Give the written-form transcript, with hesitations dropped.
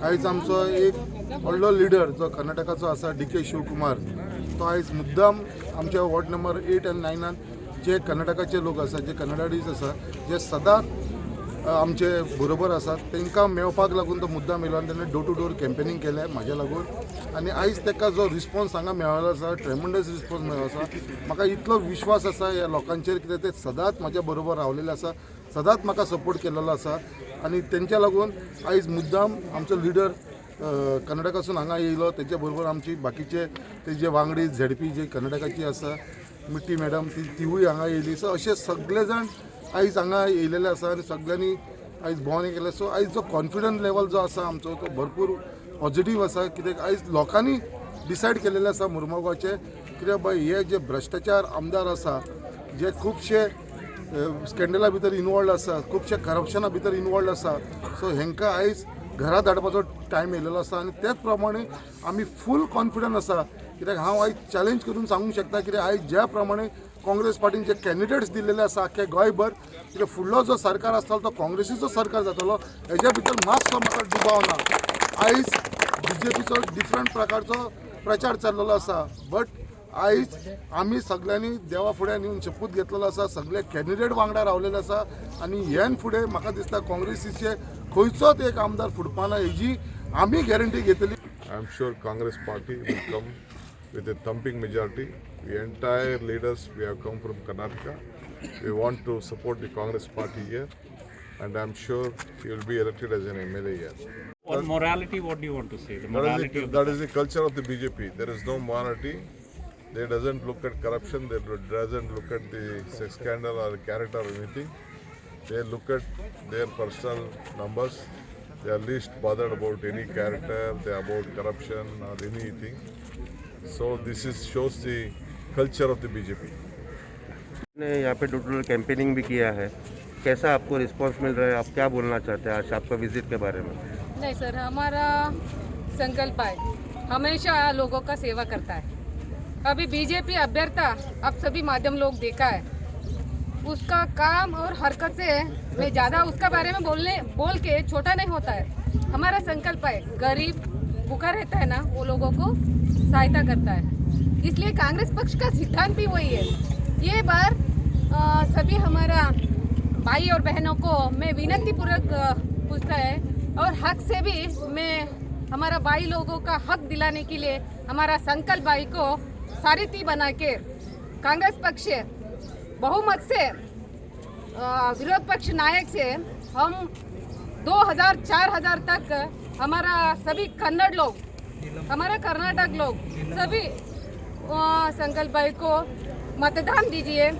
आयज आमचो एक व्हडलो लिडर जो कर्नाटकाचो आसा, डी के शिवकुमार, तो आयज मुद्दाम आमच्या वॉर्ड नंबर 8 आनी 9 जे कर्नाटकाचे लोक आसा, जे कन्नडाडीज आसा, जे सदांच आमचे बरोबर आसात, तांकां मेळपाक लागून तो मुद्दाम येयलो आनी तेणें डोर टू डोर कॅम्पेनींग केलें म्हाज्या लागून. आनी आयज ताका जो रिस्पॉन्स हांगा मेळ्ळो आसा, ट्रेमंडस रिस्पॉन्स मेळ्ळो आसा. म्हाका इतलो विश्वास आसा ह्या लोकांचेर, कित्याक ते सदांच म्हाज्या बरोबर रावलेले आसा, सदांच म्हाका सपोर्ट केलेलो आसा. आनी तेंच्या लागून आयज मुद्दाम आमचो लिडर कर्नाटकासून हांगा येयलो. तेच्या बरोबर आमची बाकीचे ते जे वांगडी झेडपी जे कर्नाटकाची आसा, मिट्टी मॅडम, ती तिवूय हांगा येयली. सो अशे सगळे जाण आयज हांगा येयलेले आसा आनी सगळ्यांनी आयज भोंवणी केले. सो आयज जो कॉन्फिडंट लेवल जो आसा आमचो, तो भरपूर पॉझिटीव आसा, कित्याक आयज लोकांनी डिसायड केलेलें आसा मुरमुगांवचे, कित्याक बाय हे जे भ्रश्टाचार आमदार आसा, जे खुबशे स्कॅन्डला भितर इनवॉल्ड आसा, खुबशे करप्शना भितर इनवॉल्ड आसा, सो हेंकां आयज घरा धाडपाचो टायम येयलेलो आसा. आनी तेच प्रमाणे आमी फूल कॉन्फिडंट आसा, कित्याक हांव आयज चॅलेंज करून सांगूंक शकता, कित्याक आयज ज्या प्रमाणे काँग्रेस पार्टीन जे कॅन्डिडेट्स दिल्लेले आसा आख्खे गोंयभर, कित्याक फुडलो जो सरकार आसतलो तो काँग्रेसीचो सरकार जातलो, हेज्या भितर मातसो म्हाका दुबाव ना. आयज बीजेपीचो डिफरंट प्रकारचो प्रचार चल्लेलो आसा, बट आयज आमी सगळ्यांनी देवा फुड्यान येवन शपूत घेतलेलो आसा, सगळे कॅन्डिडेट वांगडा रावलेले आसा. आनी ह्यान फुडें म्हाका दिसता काँग्रेसीचे खंयचोच एक आमदार फुटपाना, हेजी आमी गॅरंटी घेतली. I am sure Congress party will come with a thumping majority. We entire leaders, we have come from Karnataka. We want to support the Congress party here, and I am sure he will be elected as an MLA here. On morality, what do you want to say? The That is morality the, of that is the culture of the BJP. There is no morality. They doesn't look at corruption. They doesn't look at the sex scandal or character or anything. They look at their personal numbers. They are least bothered about any character. They are about corruption or anything. So this is shows the culture of the BJP. ने यहाँ पे door to door campaigning भी किया है. कैसा आपको response मिल रहा है? आप क्या बोलना चाहते हैं आज आपका विजिट के बारे में? नहीं सर, हमारा संकल्प है, हमेशा लोगों का सेवा करता है. अभी बीजेपी अभ्यर्था आप सभी माध्यम लोग देखा है, उसका काम और हरकत से मैं ज़्यादा उसका बारे में बोलने बोल के छोटा नहीं होता है. हमारा संकल्प है, गरीब भूखा रहता है ना, वो लोगों को सहायता करता है. इसलिए कांग्रेस पक्ष का सिद्धांत भी वही है. ये बार सभी हमारा भाई और बहनों को मैं विनती पूर्वक पूछता है और हक से भी मैं हमारा भाई लोगों का हक दिलाने के लिए हमारा संकल्प भाई को सारथी बना के कांग्रेस पक्ष बहुमत से विरोध पक्ष नायक से हम 2000 4000 तक हमारा सभी कन्नड़ लोग, हमारा कर्नाटक लोग सभी संकल्प भाई को मतदान दीजिए.